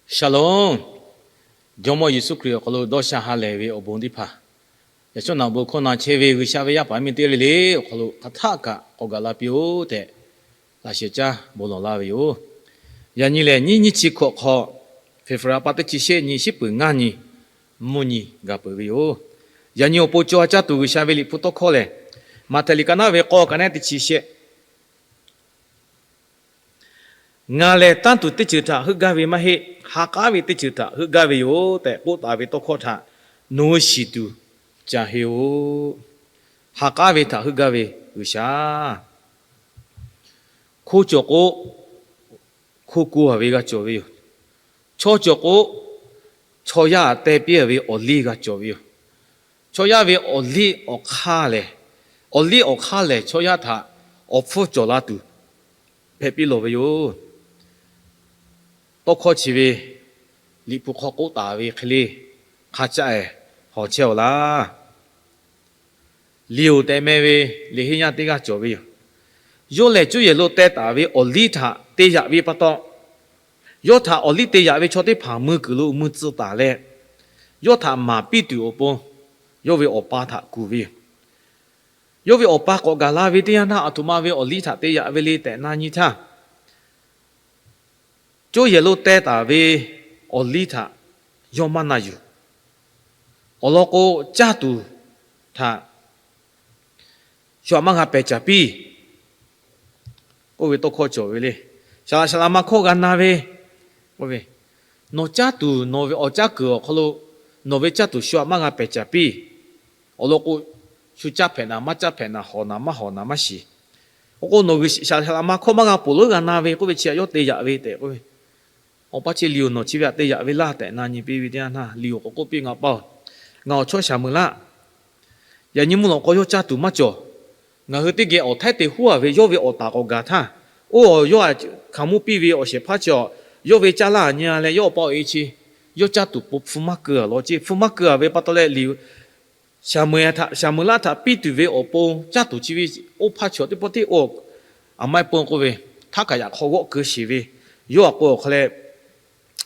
Shalom. Jawˇmawˇ Yeˍsuˆ Hkriꞈ awˬ hk'aw lo dawˇ sha ha lehˬ ve awˬ bon teˇ hpaˍ, yaꞈ shawˉ naꞈ bon hkawˇ na chehˇ ve G'uiˬsha ve yaˇ paˍ miˇ teˇ g'aˇ le le awˬ hk'aw lo hk'aˬ htaˆ kaꞈ k'awꞈ gaˬ la piˇ-oˆ tehꞈ, laꞈ sheh caˇ bon lawˬ laˇ ve yoˬ. Yaꞈ nyi lehˬ, nyiˇ nyiˇ chi hkawꞈ hk'aw, February pa teˇ chi shehˆ nyi, shiˉ peuˬ ngaˇ nyi, mvuhˇ nyi gaˬ peuˬ ve yoˬ. Yaꞈ nyi awˬ pon caw a caˇ tuˬ G'uiˬsha ve Liꞈ hpu tawˇ hkawˇ lehˬ, Maꞈhtehˍ liꞈ ka naˉ ve k'awˇ ka naˉ teˇ chi shehˆ. Ngaˬ lehˬ tanˇ tuˬ teˇ ceuˬ htaꞈ heuˆ gaˇ ve maˇ heˆ, ha k'aˉ ve teˇ ceuˬ htaꞈ heuˆ gaˇ ve yoˬ tehꞈ k'oˆ taˍ ve tawˇ hkawˇ htaꞈ nawˬ hui shiˍ tuˬ ca henˇ-oˆ. Ha k'aˉ ve htaꞈ heuˆ gaˇ ve G'uiˬsha, hko cawˬ k'o, hko ko a ve g'a cawˬ ve yoˬ. Chaw cawˬ k'o, chaw yaˇ teh piˇ a ve awˬ liˇ g'a cawˬ ve yoˬ. Chaw yaˇ ve awˬ liˇ awˬ hk'aˇ lehˬ, awˬ liˇ awˬ hk'aˇ lehˬ chaw yaˇ htaꞈ awˬ hpfuhˇ cawˬ la tuˬ hpehꞈ piˇ lawˬ ve yoˬ. Tawˇ hkawˇ chi ve Liꞈ hpu hk'aw k'oˆ taˍ ve hk'e le, hk'a caˆ-e hawˬ chehˇ-oˆ laˇ. Liꞈ-oˬ tehꞈ meh ve liꞈ henˇ yaˇ teˇ g'aˇ cawˬ ve yoˬ. Yawˇ lehˬ cuˇ yehˬ lo teh taˍ ve awˬ liˇ htaꞈ te yaꞈ ve pa taw, yawˇ htaꞈ awˬ liˇ te yaꞈ ve chaw teˇ hpaˍ mui kuiˬ lo mui tcuh taˍ leh, yawˇ htaꞈ maˍ piˇ tuˬ awˬ pon yawˇ ve awˬ pa htaꞈ kuˬ ve yoˬ. Yawˇ ve awˬ pa k'awꞈ gaˬ la ve teˇ yanˇ htaˇ, aˬ htoꞈ ma ve awˬ liˇ htaꞈ te yaꞈ ve le tehꞈ na nyi htaˇ, cuˇ yehˬ lo teh taˍ ve awˬ liˇ htaꞈ yawˇ maˇ na yuˬ. Awˬ lawn k'o, caˇ tuˬ htaꞈ shu aꞈ maˇ g'a pehˬ caˍ piˇ k'oˆ ve tawˇ hkawˇ cawˬ ve le. Saˍ laꞈ saˍ laꞈ ma hkawˇ g'a na ve, nawˬ caˇ tuˬ, nawˬ ve awˬ caˇ kuiˬ awˬ hk'aw lo nawˬ ve caˇ tuˬ shu aꞈ maˇ g'a pehˬ caˍ piˇ. Awˬ lawn k'o, shu caˇ hpehꞈ naˍ maˇ caˇ hpehꞈ naˍ, hawˍ naˍ maˇ hawˍ naˍ maˇ shiˍ. Awˬ k'o, nawˬ G'uiˬsha saˍ laꞈ ma hkawˇ maˇ g'a ponˬ leuˉ g'a na ve k'oˆ ve chi htaꞈ yawˇ te yaꞈ ve tehꞈ k'oˆ ve. Awˬ pa chi liꞈ-oˬ, nawˬ chi ve htaꞈ te yaꞈ ve laˇ tehꞈ na nyi piˇ ve teˇ yanˇ htaˇ, liꞈ-oˬ k'awꞈ k'oˆ piˇ, Ngaˬ pa-oˬ, ngaˬ awˬ chawˇ shaˍ meuˍ laˇ. Yaꞈ nyi mvuhˇ lawꞈ k'aw yawˇ caˇ tuˬ maˇ cawˬ. Ngaˬ hui teˇ geh awˬ htaiˉ te huˉ a ve yawˇ ve awˬ taˍ k'awꞈ gaˬ htaˇ, oˇ awˬ yawˇ htaꞈ hkanˍ muˇ piˇ ve awˬ shehˍ hpaˇ chi awˬ, yawˇ ve caˇ laˇ nyi a leh yawˇ awˬ pa awˬ e chi yawˇ caˇ tuˬ po hpu maˇ keu a law ceˇ. Hpu maˇ keu a ve pa taw leh liꞈ shaˍ meuˍ htaꞈ, shaˍ meuˍ laˇ htaꞈ piˇ tuˬ ve awˬ pon caˇ tuˬ chi ve oˇ hpaˇ chi awˬ teˇ pawˆ tiˉ oˇ, aˬ ma e pon k'oˆ ve, htaˇ kaꞈ yaꞈ hk'aw g'awˆ keu sheˍ ve, yawˇ a k'o awˬ hk'a leh,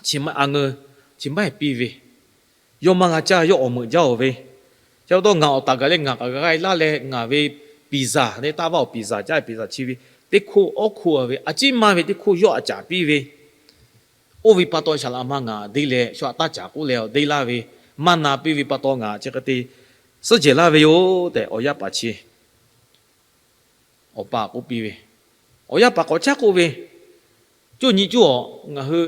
chi ma a ngeu, chi maˇ heˆ piˇ ve, yawˇ maˇ g'a caˇ, yawˇ awˬ meuꞈ jaˇ-oˬ ve. Chi pa taw ngaˬ awˬ taˍ gaˬ leh ngaˬ kaꞈ g'a g'a laˇ leh ngaˬ ve pizza leh taˇ vaˇ awˬ pizza caˇ pizza chi ve teˇ hkoˇ awˉ hkoˇ a ve a ciˉ maˇ ve teˇ hkoˇ yawˇ aꞈ caˍ piˇ ve, oˇ ve pa taw shaˍ laꞈ ma ngaˬ deˇ leh shu aꞈ taˇ caˍ k'oˆ leh deˇ laˇ ve, maˇ na piˇ ve pa taw ngaˬ chi hk'e te suhˉ jehˬ laˇ ve yoˬ tehꞈ awˬ yaˇ paˍ chi awˬ pa k'oˆ piˇ ve. Awˬ yaˇ paˍ k'awꞈ caˉ k'oˆ ve, Coˇ nyi coˇ awˬ, ngaˬ hui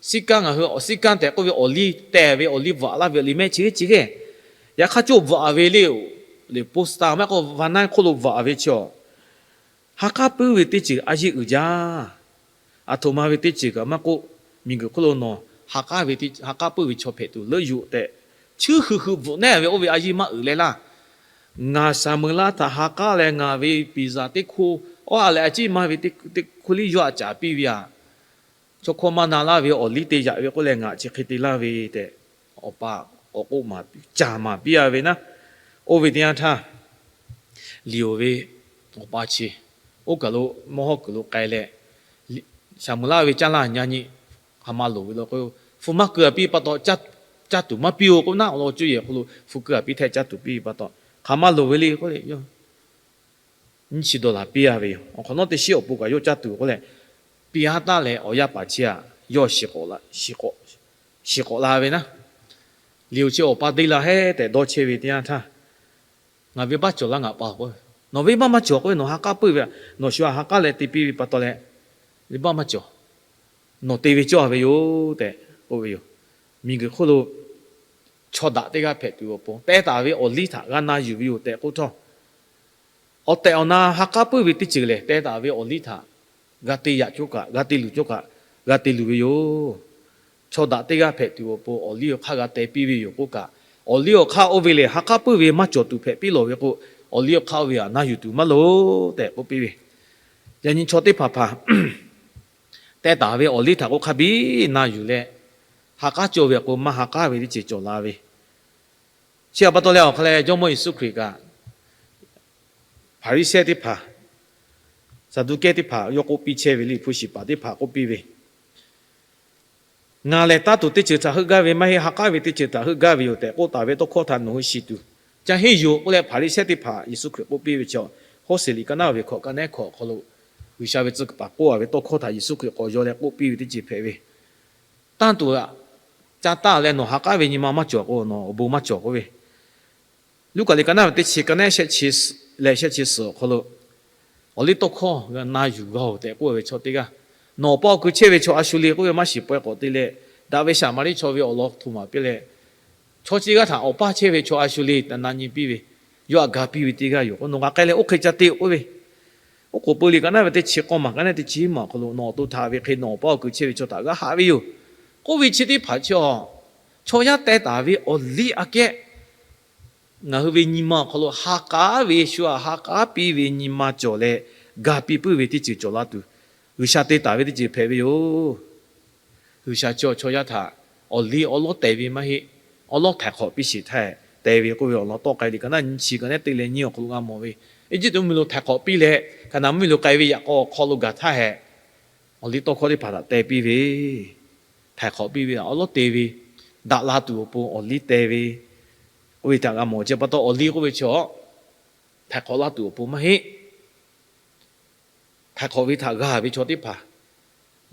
siˉ kanˉ, ngaˬ hui awˬ siˉ kanˉ tehꞈ k'oˆ ve awˬ liˇ teh ve awˬ liˇ bvuhꞈ laˇ ve awˬ liˇ mehˆ chi ve chi ve, yaꞈ hk'aˇ coˇ bvuhꞈ ve le, le poster maˇ k'oˆ va naˇ hk'oˆ lo bvuhꞈ ve chi awˬ, ha k'aˉ puiˉ ve teˇ ceuˬ a yeˇ uiˍ jaˇ. Aˬ htoꞈ ma ve teˇ ceuˬ kaꞈ maˇ k'oˆ, miˬguiˬ hk'oˆ lo nawˬ ha k'aˉ ve, ha k'aˉ puiˉ ve chaw hpehꞈ tuˬ leuˆ yuˬ tehꞈ, chuˇ hui hui bvuhꞈ neˉ ve oˇ ve a yeˇ maˇ uiˍ leh laˇ. Ngaˬ shaˍ meuˍ laˇ htaꞈ ha k'aˉ leh ngaˬ ve pizza teˇ hkoˇ, awˉ a leh a ciˉ maˇ ve teˇ hkoˇ liˇ yawˇ aꞈ caˍ piˇ ve aꞈ, chaw hkawˇ maˇ na laˇ ve awˬ liˇ te yaꞈ ve k'oˆ leh ngaˬ chi hk'e te laˇ ve tehꞈ, awˬ pa k'awꞈ k'oˆ, caˍ maˍ piˇ a ve naˉ. Oˇ ve teˇ yanˇ htaˇ, liꞈ-oˬ ve awˬ pa chi oˇ kaˬ lo mawˇ hawˉ kuiˬ lo k'ai leh, shaˍ meuˍ laˇ ve caˇ laˇ nyi nyi hk'aˬ ma loˍ ve la k'o, hpu maˇ keu a piˇ pa taw, caˇ tuˬ maˇ piˇ-oˬ k'oˆ naˉ, awˬ lawn cuˇ yehˬ hk'aw lo hpu keu a piˇ htaˇ caˇ tuˬ piˇ ve pa taw, hk'aˬ ma loˍ ve le k'oˆ leh, nyiˇ chi dollar piˇ a ve yoˬ. Awˬ hk'awꞈ nawˉ teˇ shiˉ awˬ pon kaꞈ yawˇ caˇ tuˬ k'oˆ leh, piˇ haˉ taˉ leh awˬ yaˇ paˍ chi aꞈ yawˇ shiˍ k'awꞈ la, shiˍ k'awꞈ la ve naˉ. Liꞈ-oˬ chi awˬ pa deˇ la heˉ tehꞈ dawˇ chehˇ ve teˇ yanˇ htaˇ, Ngaˬ venˇbaˆ cawˬ laˇ ngaˬ pa-oˬ k'o, Nawˬ venˇbaˆ maˇ cawˬ k'oˆ ve, nawˬ ha k'aˉ puiˉ ve, nawˬ shu ha k'aˉ leh te piˇ ve pa taw leh, venˇbaˆ maˇ cawˬ. Nawˬ te ve cawˇ ve yoˬ tehꞈ k'oˆ ve yoˬ. Miˬguiˬ hk'oˆ lo chaw daꞈ teˇ g'aˇ hpehꞈ tuˬ awˬ pon, teh taˍ ve awˬ liˇ htaꞈ g'a na yuˬ ve yoˬ tehꞈ k'oˆ htawˇ, awˬ tehˬ awˬ na ha k'aˉ puiˉ ve teˇ ceuˬ lehˬ, teh taˍ ve awˬ liˇ htaꞈ g'a te yaꞈ cawˇ kaꞈ, g'a te luˬ cawˇ kaꞈ, g'a te luˬ ve yoˬ. Chaw daꞈ teˇ g'aˇ hpehꞈ tuˬ awˬ pon awˬ liˇ awˬ hk'aˇ g'a teh piˇ ve yoˬ k'oˆ kaꞈ, awˬ liˇ awˬ hk'aˇ oˇ ve lehˬ ha k'aˉ puiˉ ve maˇ cawˬ tuˬ hpehꞈ piˇ lawˬ ve k'o, awˬ liˇ awˬ hk'aˇ oˇ ve aꞈ na yuˬ tuˬ maˇ loˍ tehꞈ k'oˆ piˇ ve. Yaꞈ nyi chaw teˇ hpaˍ hpaˍ teh taˍ ve awˬ liˇ htaꞈ k'o hk'a biˇ na yuˬ leh, ha k'aˉ cawˇ ve k'o maˇ ha k'aˉ ve teˇ ceuˬ cawˬ la ve. Chi htaꞈ pa taw leh awˬ hk'a leh Jawˇmawˇ Yeˍsuˆ Hkriꞈ kaꞈ Hpaˍriˍsehˇ teˇ hpaˍ, Saˍduˆkehˇ teˇ hpaˍ yawˇ k'oˆ piˇ chehˇ ve, Liꞈ hpu shiˍ paˍ teˇ hpaˍ k'oˆ piˇ ve, Ngaˬ lehˬ taˇ tuˬ teˇ ceuˬ htaꞈ heuˆ gaˇ ve maˇ heˆ, ha k'aˉ ve teˇ ceuˬ htaꞈ heuˆ gaˇ ve yoˬ tehꞈ k'oˆ taˍ ve tawˇ hkawˇ htaꞈ nawˬ hui shiˍ tuˬ ca henˇ yoˬ k'oˆ leh, Hpaˍriˍsehˇ teˇ hpaˍ Yeˍsuˆ Hkriꞈ k'oˆ piˇ ve chi, Hawˉseˍ liꞈ ka naˉ ve hkawꞈ ka nehˉ hkawꞈ awˬ hk'aw lo G'uiˬsha ve tcuh paˍ k'oˆ a ve tawˇ hkawˇ htaꞈ Yeˍsuˆ Hkriꞈ k'awꞈ yaw leh k'oˆ piˇ ve teˇ ceuˬ hpehꞈ ve, Taˇ tuˬ ca taˇ leh nawˬ ha k'aˉ ve nyi ma maˇ cawˬ k'o, nawˬ awˬ bon maˇ cawˬ k'oˆ ve. Luˉkaꞈ liꞈ ka naˉ ve teˇ chi ka nehˉ shehˆ chi leh shehˆ chi suhˍ awˬ hk'aw lo, awˬliˇtawˇhkawˇ g'a na yuˬ g'a-oˬ tehꞈ k'oˆ ve chaw teˇ g'aˇ, nawˬ awˬ pa awˬ kui chehˇ ve chaw a shu le k'oˆ ve maˇ shiˍ pawehˇ k'awꞈ te leh, daꞈ ve Saˍmaˍriˆ chaw ve awˬ lawn htoꞈ ma piˇ leh, chaw chi g'aˇ htaꞈ awˬ paˇ chehˇ ve chaw a shu le tehꞈ na nyi piˇ ve, yawˇ htaꞈ ga piˇ ve teˇ g'aˇ yoˬ. K'o nawˬ k'aꞈ k'ai leh oˇ hk'e ca te-oˬ k'oˆ ve, oˉ k'oˍ pui liꞈ ka naˉ ve teˇ chi k'awˇ maˬ ka nehˉ teˇ chi maˬ awˬ hk'aw lo, nawˬ awˬ to htaꞈ ve hk'e nawˬ awˬ pa awˬ kui chehˇ ve chaw htaꞈ g'a haꞈ ve yoˬ k'oˆ ve chi teˇ hpaˍ chi, chaw yaˇ teh taˍ ve awˬliˇ aꞈ kehˉ ngaˬ hui ve nyi ma awˬ hk'aw lo ha k'aˉ ve shu aꞈ ha k'aˉ piˇ ve nyi ma cawˬ leh, ga piˇ puiˉ ve teˇ ceuˬ cawˬ la tuˬ, G'uiˬsha te taˍ ve teˇ ceuˬ hpehꞈ ve yoˬ. G'uiˬsha chi chaw yaˇ htaꞈ awˬliˇ awˉ lawˉ teh ve maˇ heˆ, awˉ lawˉ htaiˍ hk'awꞈ piˇ sheˍ htaˇ teh ve k'oˆ ve awˬ lawn tawˆ k'ai liꞈ ka naˉ nyi chi ka nehˉ te leh nyi awˬ hk'aw lo g'a mawˬ ve, Eˇjiˇtuꞈ mvuhˇmiˬ lo htaiˍ hk'awꞈ piˇ leh, Hkaˍnanˍ mvuhˇmiˬ lo k'ai ve yaꞈ k'aw awˬ hk'aw lo gaˬ htaˇ hehꞈ, awˬliˇtawˇhkawˇ teˇ hpaˍ htaꞈ teh piˇ ve, htaiˍ hk'awꞈ piˇ ve, awˉ lawˉ te ve, daꞈ la tuˬ awˬ pon awˬliˇ teh ve, oˇ ve htaꞈ g'a mawˬ. Chi pa taw awˬliˇ k'oˆ ve chi, htaiˍ hk'awꞈ laˇ tuˬ awˬ pon maˇ heˆ. Htaiˍ hk'awꞈ ve htaꞈ g'a ve chaw teˇ hpaˍ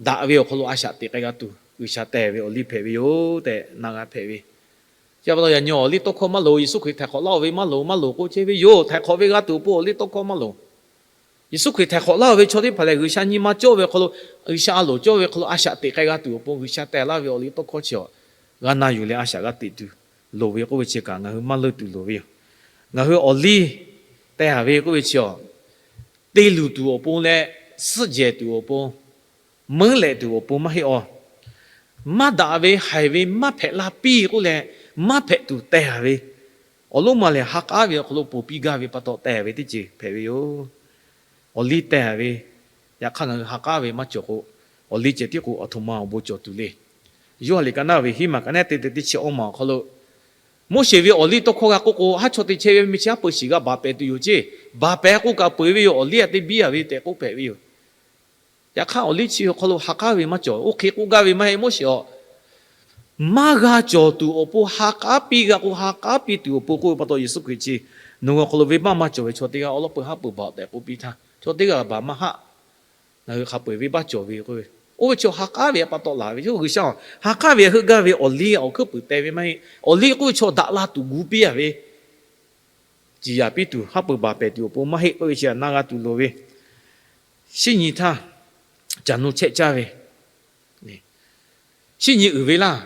daꞈ ve awˬ hk'aw lo a shaꞈ teꞈ k'ai g'a tuˬ, G'uiˬsha teh ve awˬliˇ hpehꞈ ve yoˬ tehꞈ na g'a hpehꞈ ve. Chi pa taw yaꞈ nyi awˬliˇtawˇhkawˇ maˇ loˍ, Yeˍsuˆ Hkriꞈ htaiˍ hk'awꞈ laˇ-oˬ ve maˇ loˍ, maˇ loˍ k'oˆ chehˇ ve yoˬ. Htaiˍ hk'awꞈ ve g'a tuˬ awˬ pon awˬliˇtawˇhkawˇ maˇ loˍ. Yeˍsuˆ Hkriꞈ htaiˍ hk'awꞈ laˇ-oˬ ve chaw teˇ hpaˍ lehˬ, G'uiˬsha nyi ma cawˇ ve awˬ hk'aw lo, G'uiˬsha a loˍ cawˇ ve awˬ hk'aw lo a shaꞈ teꞈ k'ai g'a tuˬ awˬ pon G'uiˬsha teh laˇ ve awˬliˇtawˇhkawˇ chi, g'a na yuˬ leh a shaꞈ g'a teꞈ tuˬ loˍ ve k'oˆ ve chi kaꞈ ngaˬ hui maˇ leunˇ tuˬ loˍ ve yoˬ. Ngaˬ hui awˬliˇ teh a ve k'oˆ ve chi, te luˬ tuˬ awˬ pon leh, suhˆ jehˬ tuˬ awˬ pon, meuˉ lehꞈ tuˬ awˬ pon maˇ heˆ awˬ. Maˇ daꞈ ve haiˬ ve maˇ hpehꞈ la piˇ k'oˆ leh, maˇ hpehꞈ tuˬ teh a ve, awˬ lonˉ ma lehˬ ha k'aˉ ve awˬ hk'aw lo ponˬ piˇ gaˇ ve pa taw teh ve teˇ ceuˬ hpehꞈ ve yoˬ. Awˬliˇ teh ve, yaꞈ hk'aˇ ngaˬ hui ha k'aˉ ve maˇ cawˬ k'o, awˬliˇ ceh tiˉ k'o aˬ htoꞈ ma awˬ bon cawˬ tuˬ le. Yoˇhanˬ liꞈ ka naˉ ve hiˉ maˬ ka nehˉ te te teˇ chi awˇ maˬ awˬ hk'aw lo, Moˉseˍ ve awˬliˇtawˇhkawˇ g'a k'oˆ k'o, haˉ chaw te chehˇ ve meh chi haˉ pui shiˍ g'a baˬ pehˍ tuˬ yoˬ ceˇ. Baˬ pehˍ k'oˆ kaꞈ peuˬ ve yoˬ, awˬliˇ a teˇ biˇ a ve tehꞈ k'oˆ pehˍ ve yoˬ. Yaꞈ hk'aˇ awˬliˇ chi awˬ hk'aw lo ha k'aˉ ve maˇ cawˬ. Oˇ hk'e k'oˆ gaˇ ve maˇ heˆ, Moˉseˍ awˬ maˇ g'a cawˬ tuˬ awˬ pon ha k'aˉ piˇ g'a k'o, ha k'aˉ piˇ tuˬ awˬ pon k'oˆ ve pa taw, Yeˍsuˆ Hkriꞈ chi nawˬ hui awˬ hk'aw lo venˇbaˆ maˇ cawˬ ve chaw teˇ g'aˇ awˉ lawˉ pui haˉ pui baˬ tehꞈ k'oˆ piˇ htaˇ, chaw teˇ g'aˇ baˬ maˇ haˆ. Ngaˬ hui hk'a peu-eˬ venˇbaˆ cawˬ ve k'oˆ ve, oˇ ve chaw ha k'aˉ ve pa taw laˬ ve yoˬ. G'uiˬsha a ha k'aˉ ve heuˆ gaˇ ve awˬliˇ awˬ hkuiˉ puiˍ teh ve maˇ heˆ. Awˬliˇ k'oˆ ve chaw daꞈ la tuˬ gu piˇ a ve, ciˍ yanˍ piˇ tuˬ, haˉ pui baˬ pehˍ tuˬ awˬ pon maˇ heˆ k'oˆ ve chi htaꞈ na g'a tuˬ loˍ ve. Shinˉ nyi htaˇ caˬ nu chehˆ caˇ ve, shinˉ nyi uiˍ ve laˇ,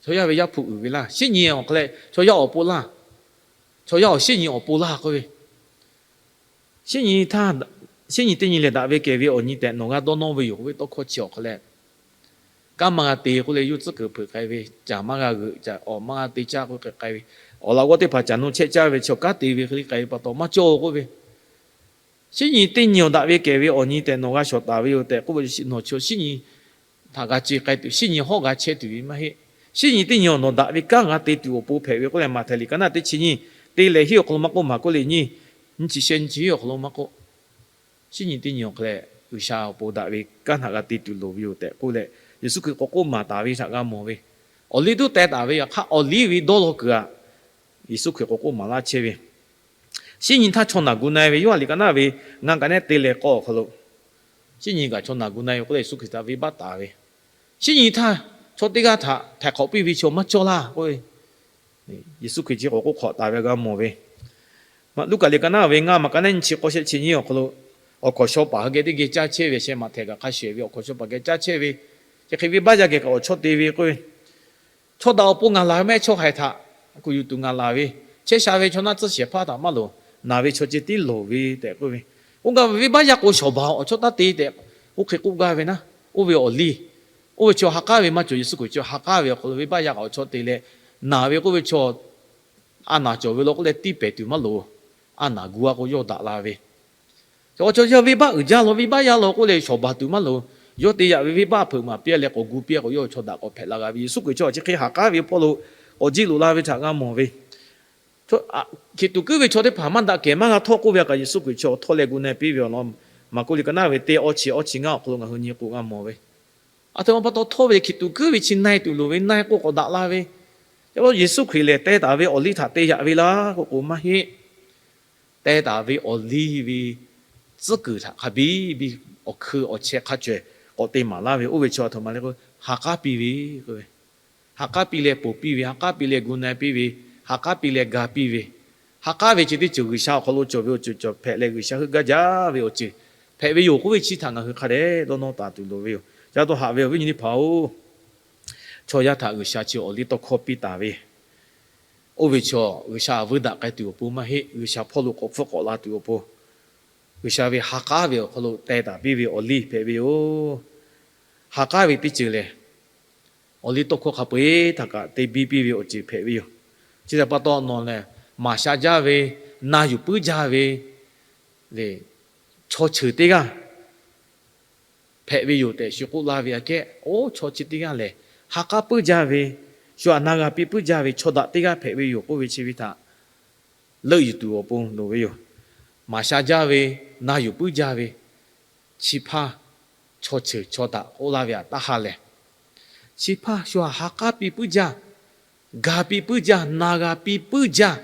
chaw yaˇ ve Yaˇ hpu uiˍ ve laˇ, shinˉ nyi awˬ hk'aw leh chaw yaˇ awˬ pon laˇ, chaw yaˇ awˬ shinˉ nyi awˬ pon laˇ k'oˆ ve, shinˉ nyi htaˇ, shinˉ nyi teˇ nyi lehˬ daꞈ ve kehˬ ve awˬ nyi tehꞈ nawˬ g'a dawˇ nawˇ ve yoˬ k'oˆ ve tawˇ hkawˇ chi awˬ hk'aw leh, kanˉ maˇ g'a te k'oˆ leh yawˇ tcuhˉ kuiˬ hpeuꞈ k'ai ve, caˬ maˇ g'a g'euꞈ, caˬ awˬ maˇ g'a te caˇ k'oˆ k'ai ve, awˬ laꞈ g'awˇ teˇ hpaˍ caˬ nu chehˆ caˇ ve chaw kanˉ te ve hk'e le k'ai ve pa taw maˇ cawˇ k'oˆ ve, shinˉ nyi teˇ nyi awˬ daꞈ ve kehˬ ve awˬ nyi tehꞈ nawˬ g'a shawˍ taˍ ve yoˬ tehꞈ k'oˆ ve, nawˬ chaw shinˉ nyi htaꞈ g'a ce k'ai tuˬ, shinˉ nyi hawˉ g'a chehˇ tuˬ ve maˇ heˆ. Shinˉ nyi teˇ nyi awˬ nawˬ daꞈ ve kanˉ g'a te tuˬ awˬ pon hpehꞈ ve k'oˆ leh, Maꞈhtehˍ liꞈ ka naˉ teˇ chi nyiˇ, te leh hiˉ awˬ hk'aw lo maˇ k'oˆ, Maˍkuˆ liꞈ nyiˇ, nyiˇ chi shehˆ nyiˇ chi hiˉ awˬ hk'aw lo maˇ k'oˆ, shinˉ nyi teˇ nyi awˬ hk'aw leh G'uiˬsha awˬ pon daꞈ ve kanˉ htaꞈ g'a te tuˬ loˍ ve yoˬ tehꞈ k'oˆ leh, Yeˍsuˆ Hkriꞈ k'awꞈ k'oˆ maˍ taˍ ve htaꞈ g'a mawˬ ve, awˬliˇ tuˉ teh taˍ ve yaꞈ hk'aˇ awˬliˇ ve dawˇ law kuiˬ aꞈ, Yeˍsuˆ Hkriꞈ k'awꞈ k'oˆ maˍ laˇ chehˇ ve, shinˉ nyi htaˇ chaw naˬ gu na-e ve, Yoˇhanˬ liꞈ ka naˉ ve ngaˇ ka nehˉ te leh k'awˇ awˬ hk'aw lo, shinˉ nyi kaꞈ chaw naˬ gu na-e ve k'oˆ leh Yeˍsuˆ Hkriꞈ htaꞈ venˇbaˆ taˍ ve, shinˉ nyi htaˇ chaw teˇ g'aˇ htaꞈ htaiˍ hk'awꞈ piˇ ve chaw maˇ cawˇ laˇ k'oˆ ve, Yeˍsuˆ Hkriꞈ chi k'awꞈ k'oˆ hk'awꞈ taˍ ve g'a mawˬ ve, Luˉkaꞈ liꞈ ka naˉ ve ngaˇ maˬ ka nehˉ nyiˇ chi k'awˇ shehˆ chi nyiˇ awˬ hk'aw lo, awˬ hkawnˍ shaw paˍ hk'a geh teˇ geh caˇ chehˇ ve, sheh Maꞈhtehˍ kaꞈ hk'a shuˍ shuˍ ve awˬ hkawnˍ shaw paˍ geh caˇ chehˇ ve, chi hk'e venˇbaˆ yaˇ geh kaꞈ awˬ chawˇ te ve k'oˆ ve, chaw daꞈ awˬ pon ngaˬ laˬ ve maˇ heˆ, chaw haiˬ htaꞈ kuˬ yuˬ tuˬ ngaˬ laˬ ve, chehˇ sha ve chaw naˆ tcuhˇ shehˍ hpaˇ htaꞈ maˇ loˍ, naˬ ve chaw ceh tiˉ loˍ ve tehꞈ k'oˆ ve, k'oˆ gaˇ ve venˇbaˆ yaˇ k'o shawˍ baˬ awˬ chawˇ taˇ te tehꞈ, oˇ hk'e k'oˆ gaˇ ve naˉ, oˇ ve awˬliˇ, oˇ ve chaw ha k'aˉ ve maˇ cawˬ, Yeˍsuˆ Hkriꞈ chaw ha k'aˉ ve awˬ hk'aw lo venˇbaˆ yaˇ kaꞈ awˬ chawˇ te leh, naˬ ve k'oˆ ve chaw a naˬ cawˬ ve law k'oˆ leh tiˇ pehˍ tuˬ maˇ loˍ, a naˬ gu a k'o yawˇ daꞈ la ve, chaw chaw yaˇ venˇbaˆ uiˍ jaˇ law, venˇbaˆ yaˇ law k'oˆ leh shawˍ baˬ tuˬ maˇ loˍ, yawˇ te yaꞈ ve venˇbaˆ hpeuꞈ maˍ piˇ leh k'awꞈ gu piˇ k'o yawˇ chaw daꞈ k'awꞈ hpehꞈ la g'a ve, Yeˍsuˆ Hkriꞈ chaw chi hk'e ha k'aˉ ve hpawˇ lo k'awꞈ jiˇ loꞈ la ve htaꞈ g'a mawˬ ve, hkeꞈ tuˬ kuiˉ ve chaw teˇ hpaˍ maˇ daꞈ kehˬ maˇ g'a htawˇ k'oˆ ve a kaꞈ Yeˍsuˆ Hkriꞈ chaw htawˇ leh gu na piˇ ve awˬ lawn, Maˍkuˆ liꞈ ka naˉ ve teˇ awˇ chi awˇ chi ngaˇ awˬ hk'aw lo ngaˬ hui nyi k'o g'a mawˬ ve, Aˬ htoꞈ ma pa taw htawˇ ve hkiˬ tuꞈ kuiˉ ve chi na-e tuˬ loˍ ve, na-e k'o k'awꞈ daꞈ la ve. Yaꞈ hk'aˇ Yeˍsuˆ Hkriꞈ lehˬ teh taˍ ve awˬ liˇ htaꞈ te yaꞈ ve laˇ k'oˆ k'o maˇ heˆ. Teh taˍ ve awˬ liˇ ve tcuhˉ kuiˬ htaꞈ hk'a biˇ biˇ awˬ hkui awˬ cheh hk'a cawehˬ k'awꞈ te maˍ laˇ ve. Oˇ ve chi aˬ htoꞈ ma le k'o, ha k'aˉ piˇ ve k'oˆ ve, ha k'aˉ piˇ leh ponˬ piˇ ve, ha k'aˉ piˇ leh gu na-e piˇ ve, ha k'aˉ piˇ leh ga piˇ ve, ha k'aˉ ve chi teˇ ceuˬ G'uiˬsha awˬ hk'aw lo cawˬ ve awˬ ceuˬ cawˬ hpehꞈ leh G'uiˬsha heuˆ gaˇ jaˇ ve awˬ ceuˬ hpehꞈ ve yoˬ k'oˆ ve chi htaꞈ ngaˬ hui hk'a dehꞈ dawˇ nawˇ taˍ tuˬ loˍ ve yoˬ. Ca taw haꞈ ve awˬ viˉ nyi teˇ hpaˍ-oˬ, chaw yaˇ htaꞈ G'uiˬsha chi awˬ liˇ tawˇ hkawˇ piˇ taˍ ve, oˇ ve chaw G'uiˬsha vuiˇ daꞈ k'ai tuˬ awˬ pon maˇ heˆ. G'uiˬsha hpawˇ lo k'awꞈ hpfuhˆ k'awꞈ la tuˬ awˬ pon, G'uiˬsha ve ha k'aˉ ve awˬ hk'aw lo teh taˍ piˇ ve awˬ liˇ hpehꞈ ve yoˬ. Ha k'aˉ ve teˇ ceuˬ lehˬ, awˬ liˇ tawˇ hkawˇ hk'a peu-eˬ htaꞈ kaꞈ te biˇ piˇ ve awˬ ceuˬ hpehꞈ ve yoˬ. Chi htaꞈ pa taw nawˬ lehˬ, maˍ sha jaˇ ve, na yuˬ puiˉ jaˇ ve le, chaw ceuˬ teˇ g'aˇ hpehꞈ ve yoˬ tehꞈ shu k'oˆ laˇ ve aꞈ kehˉ, oˇ chaw chi teˇ g'aˇ lehˬ, ha k'aˉ puiˉ jaˇ ve, shu aꞈ na g'a piˇ puiˉ jaˇ ve chaw daꞈ teˇ g'aˇ hpehꞈ ve yoˬ k'oˆ ve chi ve htaꞈ leuˆ yuˬ tuˬ awˬ pon loˍ ve yoˬ. Maˍ sha jaˇ ve, na yuˬ puiˉ jaˇ ve, chi hpaˇ chaw ceuˬ chaw daꞈ k'oˆ laˇ ve aꞈ taˇ ha lehˬ, chi hpaˇ shu aꞈ ha k'aˉ piˇ puiˉ jaˇ, ga piˇ puiˉ jaˇ, na g'a piˇ puiˉ jaˇ,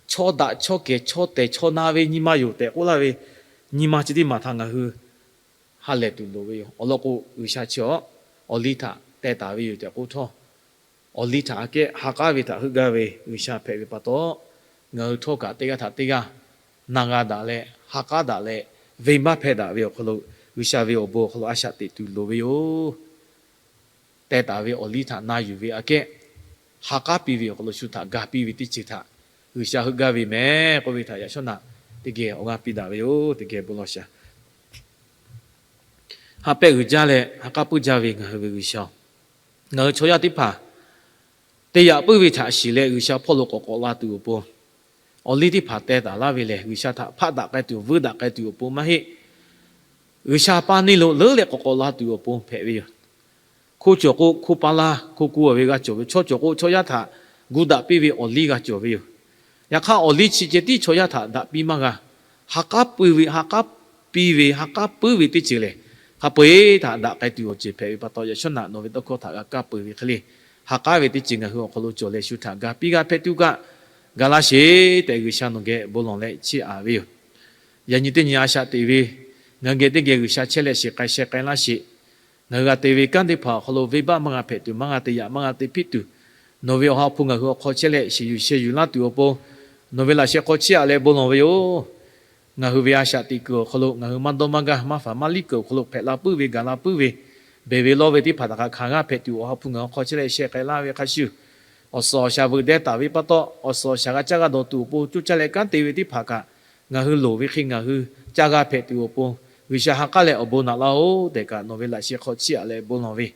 chaw daꞈ chaw kehˬ chaw tehˬ chaw na ve nyi ma yoˬ tehꞈ k'oˆ laˇ ve nyi ma chi teˇ maˬ htaꞈ ngaˬ hui ha lehˬ tuˬ loˍ ve yoˬ. Awˬ lawn k'o, G'uiˬsha chi awˬ liˇ htaꞈ teh taˍ ve yoˬ tehꞈ k'oˆ htawˇ, awˬ liˇ htaꞈ aꞈ kehˉ ha k'aˉ ve htaꞈ heuˆ gaˇ ve G'uiˬsha hpehꞈ ve pa taw, ngaˬ hui htawˇ kaꞈ teˇ g'aˇ htaꞈ teˇ g'aˇ na g'a daꞈ leh, ha k'aˉ daꞈ leh, venˇbaˆ hpehˇ daꞈ ve awˬ hk'aw lo, G'uiˬsha ve awˬ bon awˬ hk'aw lo a shaꞈ teꞈ tuˬ loˍ ve yoˬ. Teh taˍ ve awˬ liˇ htaꞈ na yuˬ ve aꞈ kehˉ, ha k'aˉ piˇ ve awˬ hk'aw lo shu htaꞈ ga piˇ ve teˇ ceuˬ htaꞈ G'uiˬsha heuˆ gaˇ ve meh k'oˆ ve htaꞈ yaꞈ shawˉ naꞈ teˇ geh awˬ g'aˇ piˇ daꞈ ve yoˬ. Teˇ geh bon lawˬ shaˍ. Ha pehˆ uiˍ jaˇ leh ha k'aˉ puiˉ jaˇ ve ngaˬ hui ve G'uiˬsha-oˬ, ngaˬ hui chaw yaˇ teˇ hpaˍ te yaꞈ puiˉ ve htaꞈ shiˍ leh G'uiˬsha hpawˇ lo k'awꞈ k'awꞈ la tuˬ awˬ pon, awˬ liˇ teˇ hpaˍ teh taˍ laˇ ve lehˬ, G'uiˬsha htaꞈ hpaˆ daꞈ k'ai tuˬ, vuiˇ daꞈ k'ai tuˬ awˬ pon maˇ heˆ. G'uiˬsha paˇ neˇ lo leuˉ leh k'awꞈ k'awꞈ la tuˬ awˬ pon hpehꞈ ve yoˬ. Hko cawˬ k'o hko pa laˇ, hko ku ve g'a cawˬ ve, chaw cawˬ k'o chaw yaˇ htaꞈ gu daꞈ piˇ ve awˬ liˇ g'a cawˬ ve yoˬ. Yaꞈ hk'aˇ, awˬ liˇ chi ceh tiˉ chaw yaˇ htaꞈ daꞈ piˇ maˇ g'a. Ha k'aˉ puiˇ ve, ha k'aˉ piˇ ve, ha k'aˉ puiˉ ve teˇ ceuˬ lehˬ, hk'a peu-eˬ htaꞈ daꞈ k'ai tuˬ awˬ ceuˬ hpehꞈ ve pa taw, yaꞈ shawˉ naꞈ nawˬ ve tawˇ hkawˇ htaꞈ g'a kaˇ peuˬ ve hk'e le, ha k'aˉ ve teˇ ceuˬ ngaˬ hui awˬ hk'aw lo cawˬ leh shu htaꞈ ga piˇ g'a hpehꞈ tuˬ kaꞈ, ga laˇ sheˍ tehꞈ G'uiˬsha nawˬ geh bon lawˬ leh chiˇ aꞈ ve yoˬ. Yaꞈ nyi teˇ nyi a shaꞈ teꞈ ve, ngaˬ hui geh teˇ geh G'uiˬsha chehˇ leh shiˍ k'ai sheh k'ai laˇ sheˍ. Ngaˬ hui g'a te ve kanˉ teˇ hpaˍ awˬ hk'aw lo venˇbaˆ maˇ g'a hpehꞈ tuˬ, maˇ g'a te yaꞈ, maˇ g'a te hpiˆ tuˬ, nawˬ ve awˬ ha hpu ngaˬ hui awˬ hk'aw chehˇ leh shiˍ yuˬ sheh yuˬ laˇ tuˬ awˬ pon, nawˬ ve laꞈ sheh hk'aw chiˇ aꞈ leh bon lawˬ ve yoˬ. Ngaˬ hui ve a shaꞈ teꞈ kuiˬ awˬ hk'aw lo, ngaˬ hui maˇ dawˇ maˇ gaˇ, maˇ faˍ maˇ liˇ kuiˬ awˬ hk'aw lo hpehꞈ la puiˉ ve, gaˬ la puiˉ ve, beˬ ve lawˇ ve teˇ hpaˍ htaꞈ kaꞈ hkanˍ g'aˇ hpehꞈ tuˬ, awˬ ha hpu ngaˬ hui awˬ hk'aw chehˇ leh sheh k'ai laˇ ve hk'a shuˍ, awˬ suhˍ awˬ shaˍ veuꞈ deh taˍ ve pa taw, awˬ suhˍ awˬ shaˍ g'a caˇ g'a dawˬ tuˬ awˬ pon coˇ caˇ leh kanˉ te ve teˇ hpaˍ kaꞈ, ngaˬ hui loˍ ve hk'e ngaˬ hui caˇ g'a hpehꞈ tuˬ awˬ pon, G'uiˬsha ha k'aˉ leh awˬ bon naꞈ laˇ-oˬ tehꞈ kaꞈ nawˬ ve laꞈ sheh hk'aw chiˇ aꞈ leh bon lawˬ ve,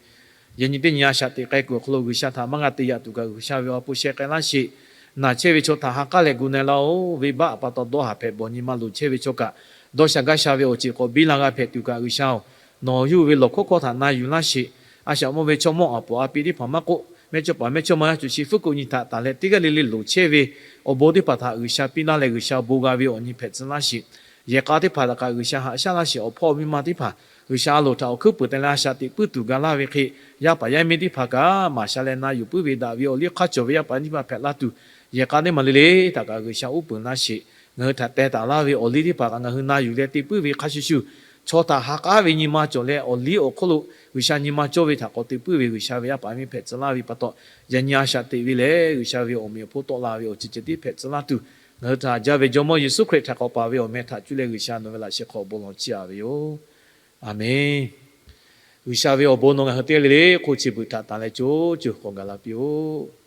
yaꞈ nyi teˇ nyi a shaꞈ teꞈ k'ai kuiˬ awˬ hk'aw lo G'uiˬsha htaꞈ maˇ g'a te yaꞈ tuˬ kaꞈ, G'uiˬsha ve awˬ ha hpu sheh k'ai laˇ sheˍ. Naˬ chehˇ ve chaw htaꞈ ha k'aˉ leh gu na-e laˇ-oˬ. Venˇbaˆ pa taw dawˇ haˍ hpehꞈ bawˬ nyi ma loˍ chehˇ ve chaw kaꞈ, dawˇ sha gaˇ sha ve awˬ ceuˬ k'awꞈ biˇ la g'a hpehꞈ tuˬ kaꞈ, G'uiˬsha-oˬ, nawˬ yawˇ hui ve lawˬ hkawˇ hkawˇ htaꞈ na yuˬ laˇ sheˍ. A shaꞈ mawˇ ve chaw mawˇ aˬ poˍ a pi teˇ hpaˍ maˇ k'oˆ, mehˇ chawˇ paˍ mehˇ chawˇ ma yaˇ cuˬ shi fuˉ kuꞈ nyi htaꞈ taˍ leh teˇ g'aˇ le le loˍ chehˇ ve awˬ bon teˇ hpaˍ htaꞈ G'uiˬsha piˇ laˇ leh G'uiˬsha bon g'a ve awˬ nyi hpehꞈ tcuh laˇ sheˍ. Yehˬ k'a teˇ hpaˍ htaꞈ kaꞈ G'uiˬsha haꞈ shaˉ laˇ sheˍ. Awˬ hpawˇ miˇ ma teˇ hpaˍ G'uiˬsha a loˍ htaꞈ awˬ hkuiˉ puiˍ te leh a shaꞈ teꞈ puiˉ tuˬ ga laˇ ve hk'e, yaˇ paˍ yaˇ miˇ teˇ hpaˍ kaꞈ maˍ sha leh na yuˬ puiˉ ve daꞈ ve awˬ liˇ hk'aˇ cawˬ ve yaˇ paˍ yaˇ miˇ teˇ hpaˍ hpehꞈ la tuˬ, yehˬ k'a teˇ maˬ le le htaꞈ kaꞈ G'uiˬsha uˉ peunˍ laˇ sheˍ. Ngaˬ hui htaꞈ teh taˍ laˇ ve awˬ liˇ teˇ hpaˍ kaꞈ ngaˬ hui na yuˬ leh te puiˉ ve hk'a shuˍ shuˍ, chaw htaꞈ ha k'aˉ ve nyi ma cawˬ leh awˬ liˇ awˬ hk'oˆ lo G'uiˬsha nyi ma cawˇ ve htaꞈ k'awꞈ te puiˉ ve G'uiˬsha ve yaˇ paˍ yaˇ miˇ hpehꞈ tcuh laˇ ve pa taw, yaꞈ nyi a shaꞈ teꞈ ve lehˬ G'uiˬsha ve awˬ meꞈ awˬ hponˇ tawˆ la ve awˬ ceuˬ ceh tiˉ hpehꞈ tcuh laˇ tuˬ, ngaˬ hui htaꞈ haꞈ jaˇ ve Jawˇmawˇ Yeˍsuˆ Hkriꞈ htaꞈ k'awꞈ paˍ ve awˬ meh htaꞈ cuˇ leh G'uiˬsha nawˬ ve laꞈ sheh hk'aw bon lawˬ chiˇ aꞈ ve yoˬ. Aˬmenˍ. G'uiˬsha ve awˬ bon nawˬ ngaˬ hui teˇ g'aˇ le le hk'oˆ chi beuꞈ htaꞈ tanˬ leh co co k'awꞈ gaˬ la piˇ-oˆ.